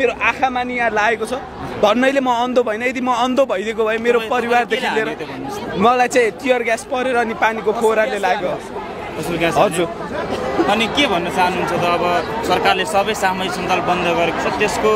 मेरो आँखामा नि यहाँ लागेको छ भन्नैले म अन्धो भइन यदि म अन्धो भइदिएको भए मेरो परिवारदेखि लिएर मलाई चाहिँ टियर ग्यास परेर अनि पानीको फोहराले लाग्यो हजुर अनि के भन्न चाहनुहुन्छ त अब सरकारले सबै सामाजिक सञ्जाल बन्द गरेको छ त्यसको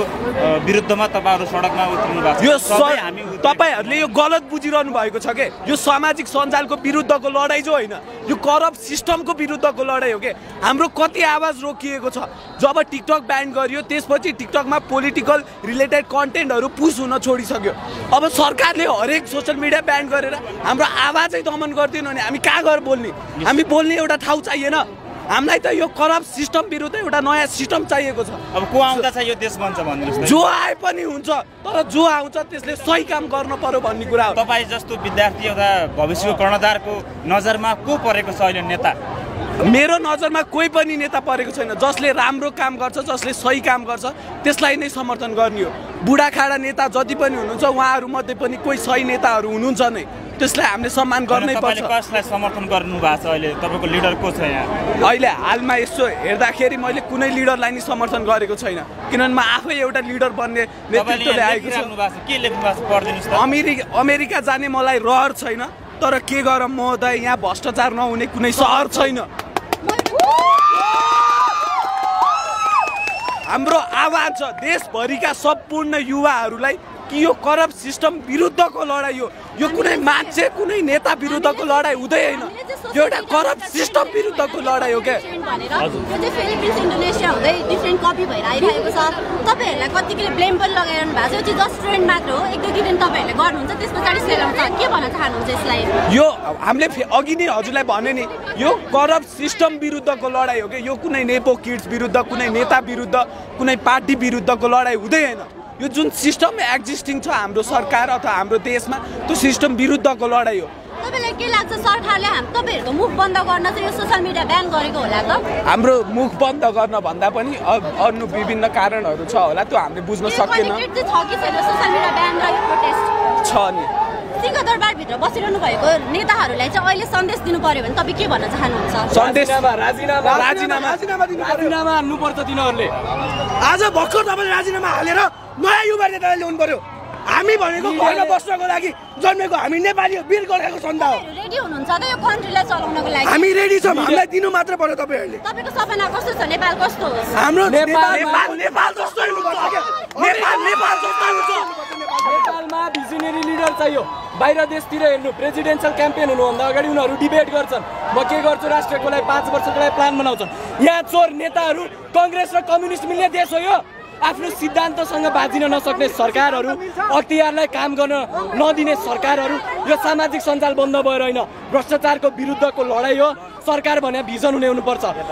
विरुद्धमा तपाईहरु सडकमा उत्रनु भएको छ तपाईहरुले यो गलत बुझिरहनु भएको छ के यो सामाजिक सञ्जालको विरुद्धको लडाई जो हैन यो करप्ट सिस्टमको विरुद्धको लडाई हो के हाम्रो कति आवाज रोकिएको छ जब टिकटक ब्यान गरियो त्यसपछि टिकटकमा पोलिटिकल रिलेटेड कन्टेन्टहरु पुश हुन छोडिसक्यो अब सरकारले हरेक सोशल मिडिया ब्यान गरेर हाम्रो आवाजै दमन गर्दिन भने हामी कहाँ गएर बोल्ने हामी बोल्ने एउटा ठाउँ चाहिएन हामीलाई त यो करप्ट सिस्टम विरुद्ध एउटा नयाँ सिस्टम चाहिएको छ अब को आउँदा चाहिँ यो देश बन्छ भन्नुस् जो आए पनि हुन्छ तर जो आउँछ त्यसले सही काम गर्न पर्यो भन्ने कुरा हो तपाई जस्तो विद्यार्थी एउटा भविष्यको कर्णधारको नजरमा को परेको छ अहिले नेता मेरो नजरमा कोही पनि नेता परेको छैन जसले राम्रो काम गर्छ जसले सही काम गर्छ त्यसलाई नै समर्थन गर्ने हो बुढाखाडा नेता जति पनि हुनुहुन्छ उहाँहरू मध्ये पनि कोही सही नेताहरू हुनुहुन्छ नै त्यसलाई हामीले सम्मान गर्नै पर्छ तपाईले कसलाई समर्थन गर्नु भएको छ अहिले तपाईको लिडर को छ यहाँ अहिले हालमा यसो हेर्दाखेरि मैले कुनै लिडरलाई नि समर्थन गरेको छैन किनभने म आफै एउटा लिडर बन्ने नेतृत्वले आएको छु के लेख्नु भएको छ पढ्दिनुस् त अमेरिका जाने मलाई रहर छैन तर के गरौँ महोदय यहाँ भ्रष्टाचार नहुने कुनै सहर छैन हाम्रो आवाज छ देशभरिका सम्पूर्ण युवाहरूलाई कि यो करप्ट सिस्टम विरुद्धको लडाई हो यो कुनै मान्छे कुनै नेता विरुद्धको लडाई हुँदै हैन यो एउटा करप्ट सिस्टम विरुद्धको लडाई हो के यो चाहिँ फिलिपिन्स इन्डोनेसिया हुँदै डिफरेन्ट कपी भएर आइरहेको छ तपाईहरुलाई कतिले ब्लेम पनि लगाइरहनु भएको छ यो चाहिँ जस्ट ट्रेन्ड मात्र हो एक दुई दिन तपाईहरुले गर्नुहुन्छ त्यसपछि सेलाउँछ के भन्न चाहनुहुन्छ यसलाई यो हामीले अघि नै हजुरलाई भने नि यो करप्ट सिस्टम विरुद्धको लडाई हो के यो कुनै नेपो किड्स विरुद्ध कुनै नेता विरुद्ध कुनै पार्टी विरुद्धको लडाई हुँदै हैन यो जुन सिस्टम एक्जिस्टिङ छ हाम्रो सरकार अथवा हाम्रो देशमा त्यो सिस्टम विरुद्धको लडाई हो तपाईलाई के लाग्छ सरकारले तपाईहरुको मुख बन्द गर्न चाहिँ यो सोशल मिडिया ब्यान गरेको होला त हाम्रो मुख बन्द गर्न भन्दा पनि अन्य विभिन्न कारणहरु छ होला त्यो हामीले बुझ्न सकेन छ कि छैन सोशल मिडिया ब्यान र यो प्रोटेस्ट छ नि सिंहदरबार भित्र बसिरहनु भएको नेताहरूलाई चाहिँ अहिले सन्देश दिनु पर्यो भने तपाई के भन्न चाहनुहुन्छ सन्देश राजीनामा हाल्नुपर्छ तिनीहरूले आज भर्खर तपाईले राजीनामा हालेर नयाँ युवा नेतालाई ल्याउनु पर्यो हामी भनेको घरमा बस्नको लागि जन्मेको हामी नेपाली हो वीर गोर्खाको सन्तान हो रेडी हुनुहुन्छ त यो कन्ट्रीलाई चलाउनको लागि हामी रेडी छौं हामीलाई दिनु मात्र पर्यो तपाईहरुले तपाईको सपना कस्तो छ नेपाल कस्तो होस् हाम्रो नेपाल जस्तो हुनुपर्छ के नेपाल जस्तो हुन्छ नेपालमा भिजनरी लिडर चाहियो बाहिर देशतिर हेर्नु प्रेसिडेन्शियल क्याम्पेन हुनुभन्दा अगाडि उनीहरू डिबेट गर्छन् म के गर्छु राष्ट्रको लागि 5 वर्षको लागि प्लान बनाउँछन् यहाँ चोर नेताहरू कांग्रेस र कम्युनिस्ट मिल्ने देश हो यो आफ्नो सिद्धान्तसँग बाजिन नसक्ने सरकारहरू अख्तियारलाई काम गर्न नदिने सरकारहरू यो सामाजिक सञ्जाल बन्द भएर हैन भ्रष्टाचारको विरुद्धको लडाई हो सरकार भने भिजन हुनुपर्छ